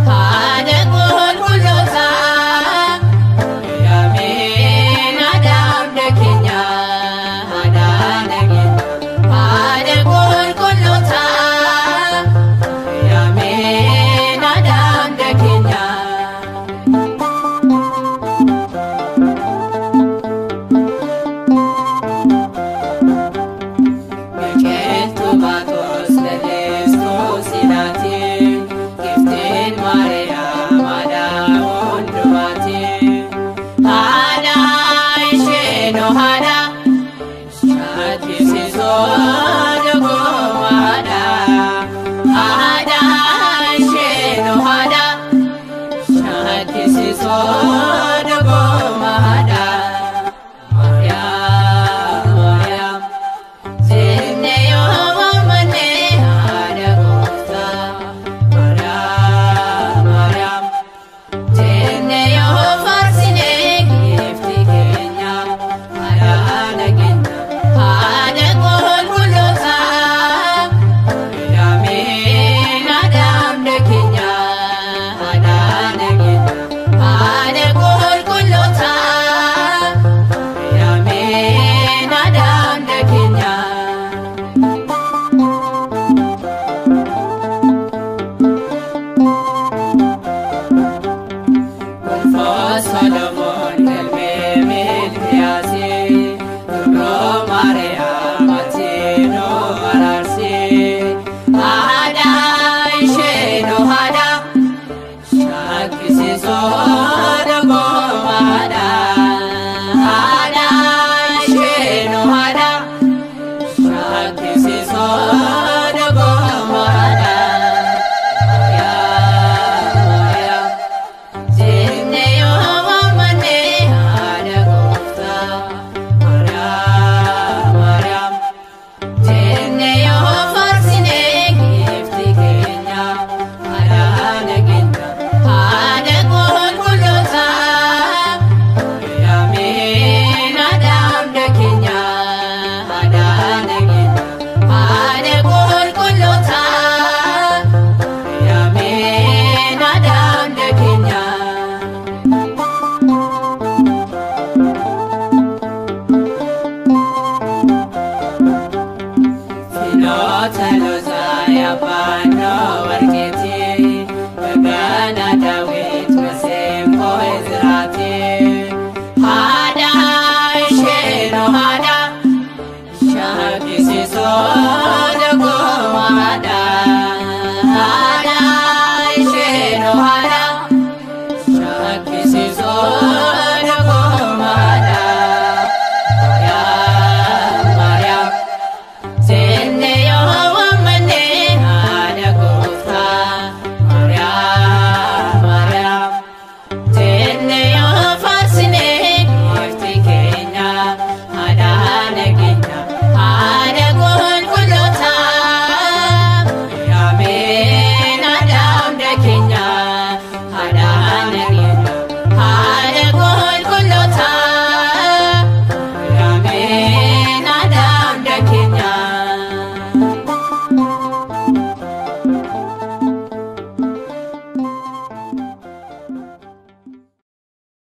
Haadha qulqullootaa, Maariyaamiin haadha hunda keenya, haadha nageenya. Haadha qulqullootaa, Maariyaamiin haadha hunda keenya. Biqiltuu baatus lalistuu silaati, giftiin Maariyaam haadha hundumaati. Haadha isheen haadha, shakkisiisoo dhugumaadha. Haadha isheen haadha, shakkisiisoo dhugumaadha. Maariyaam, Maariyaam. Jennee yoo waammanne haadha gooftaa, Maariyaam, Maariyaam. Jennee yoo faarsine giiftii keenya, haadha nageenya, haadha qulqullootaa, Maariyaamiin haadha hunda keenya, haadha nageenya, haadha qulqullootaa, Maariyaamiin haadha hunda keenya. Gonfoo Solomoon galmee Milkiyaasi, Dubroo Maariyaam ati nu araarsi. Haadha ishee nu haadha, shakkisiisoo dhugumaadha. Haadha ishee nu haadha, shakkisiisoo dhugumaadha. Maariyaam, Maariyaam. Jennee yoo waammanne haadha gooftaa, Maariyaam, Maariyaam. Jennee yoo faarsine giiftii keenya, haadha nageenya, haadha qulqullootaa, Maariyaamiin haadha hunda keenya, haadha nageenya, haadha qulqullootaa, Maariyaamiin haadha hunda keenya. Filoota loosaa yaabannoo warqeeti, bagana Daawit maseenqoo Izraati.